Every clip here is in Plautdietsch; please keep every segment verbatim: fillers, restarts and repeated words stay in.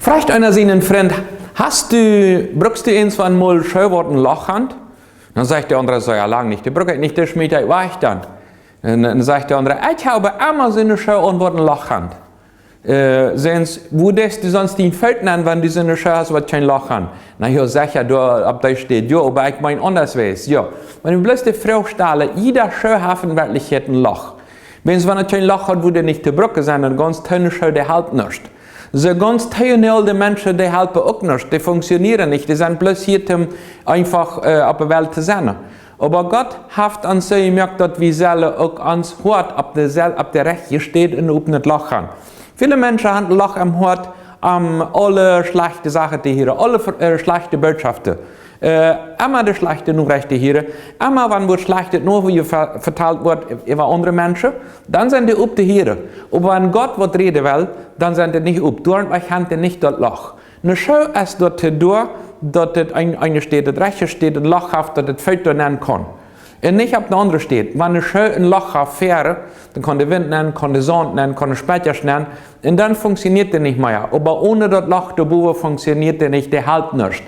Froagt eena sienen Frint: "Hast du, bruckst du eent, wan mol Schoo waut een Loch haft?" Dan sajcht de aundra: "Soo, jo, lang nich. Dee bruck ekj nich, dee schmiet ekj wajch dan." Un dan sajcht de aundra: "Ekj hab emma soone Schoo aun, waut een Loch haft." "Äh, sent, woo deist du sonst dien Foot nenn, wan du soone Schoo hast, waut kjeen Loch haft?" "Na jo, secha, doa opp dee Städ jo, oba ekj meen aundaschwäajes, jo." Wan wie bloos de Froag stalen, jieda Schoo haft en Werkjlichkjeit een Loch. Wiels wan et kjeen Loch haud, wudd et nich to brucken sennen, un gaunz toone Schoo, dee halpt nuscht. Soo gaunz toone Menschen, dee halpen uk nuscht, dee funktionieren nich, dee sent bloos hia om eefach, äh, opp de Welt to sennen. Oba Gott haft ons soo jemoakt, daut wie sellen uk ons Hoat opp de sel-, opp de rajchte Städ un opp daut Loch han. Väle Menschen han een Loch em Hoat, om aule schlajchte Sachen to hieren, aule ver-, äh, schlajchte Bootschoften, äh, emma de schlajchte Norecht to hieren, emma wan waut Schlajchtet noch wie ver-, vetalt woat äwa aundre Menschen, dan sent dee op to hieren. Oba wan Gott waut räden well, dan sent dee nich op. Doarom han dee nich daut Loch. Een Schoo es doatoo doa, daut et een, eene Städ, daut rajchte Städ een Loch haft, daut et Foot doa nenn kaun. Un nich opp de aundre Städ. Wan een Schoo een Loch haft, dan kaun de Wint nenn, kaun de Saunt nenn, kaun de Spetjasch nenn, un dan funktioniet dee nich mea. Oba onen daut Loch doa bowen funktioniet dee nich, dee halpt nuscht.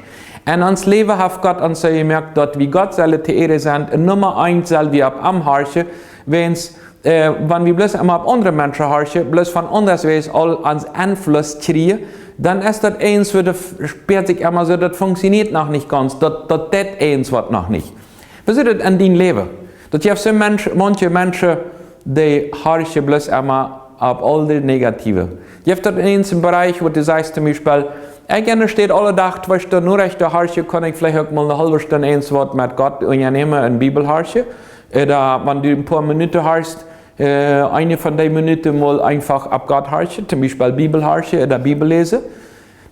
En ons Läwen haft Gott ons soo jemoakt, daut wie Gott sellen to Ieren sennen, un Numma eent sell wie opp am horchen, wiels, äh, wan wie bloos emma opp aundre Menschen horchen, bloos von aundaschwäajes aul ons Enfluss kjrieen, dan es daut eent, waut de f-, spieet sikj emma soo, daut funktioniet noch nich gaunz, daut, daut deit eent waut noch nich. Woo es daut en dien Läwen? Daut jeft soo Mensch-, manche Menschen, dee horchen bloos emma opp aul daut Negative. Jeft daut eenen Bereich, wua du sajchst, toom Biespel, ekj enne Städ aule Dach twee Stunden Norecht horchen, kaun ekj veleicht uk mol eene haulwe Stund eent waut met Gott unjanämen un Bibel horchen? Ooda wan du een poa Minuten horchst, äh, eene von dee Minuten mol eefach opp Gott horchen, toom Biespel Bibel horchen ooda Bibel läsen.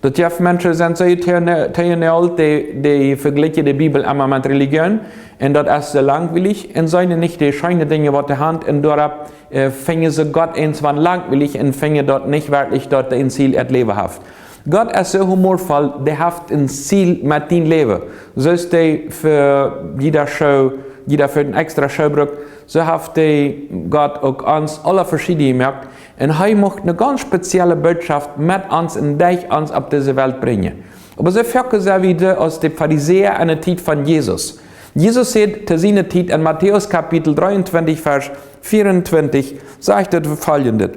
Daut jeft Menschen, sent soo teone-, teone-, dee, dee vejlikjen de Bibel emma met Religion. Un daut es soo langwielich. Un seenen nich de scheene Dinja, waut dee han. Un doaropp, äh, finjen see Gott eent waut langwielich un finjen daut nich werkjlich, daut dee een Ziel en daut Läwen haft. Gott es soo humorvoll, dee haft een Ziel met dien Läwen. Soo aus dee fa jieda Schoo, jieda fa een extra Schoo brukt, soo haft dee Gott uk ons aule veschieden jemoakt. Un hee mucht eene gaunz spezielle Botschaft met ons un derch ons opp dise Welt brinjen. Oba soo foaken sent wie soo aus de Farisäa en de Tiet von Jesus. Jesus säd to siene Tiet en Matäus Kapitel dreeuntwintich, Varsch veeauntwintich, sajcht et foljendet.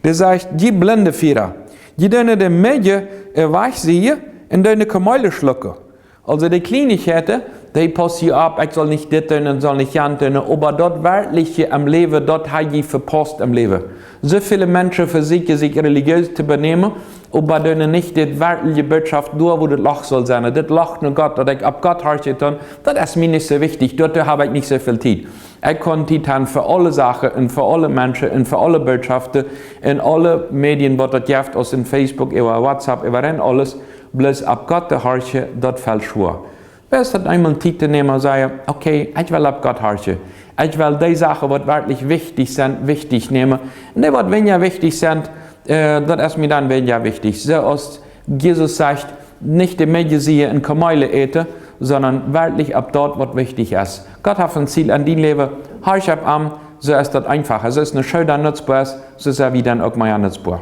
Dee sajcht: "Jie Blindenfiera, jie doonen de Milch, äh, wajchsieen un doonen de Kameelen schlucken." Aulsoo de Kjleenichkjeiten, dee pauss jie opp, ekj saul nich dit doonen un saul nich jant doonen, oba daut werkjliche em Läwen, daut ha jie vepaust em Läwen. Soo väle Menschen vesieekjen sikj relijees to benämen, oba doonen nich de werkjliche Botschaft doa, wua daut Loch saul sennen. Daut Loch no Gott, daut ekj opp Gott horchen doo, daut es mie nich soo wichtich, doatoo hab ekj nich soo väl Tiet. Ekj kaun Tiet han fa aule Sachen un fa aule Menschen un fa aule Botschaften un aule Medien, waut daut jeft, aus en Facebook, äwa WhatsApp, äwa en aules, bloos opp Gott to horchen, daut felt schwoa. Woo es daut, eemol Tiet to nämen un sajen: "Okay, ekj well opp Gott horchen. Ekj well dee Sachen, waut werkjlich wichtich sent, wichtich nämen. Un dee, waut weinja wichtich sent, äh, daut es mie dan weinja wichtich." Soo aus Jesus sajcht, nich de Milch sieen un Kameelen äten, sonda werkjlich opp daut, waut wichtich es. Gott haft een Ziel en dien Läwen, horch opp am, soo es daut eefach. Soo aus eene Schoo dan nutzboa es, soo sent wie dan uk mea nutzboa.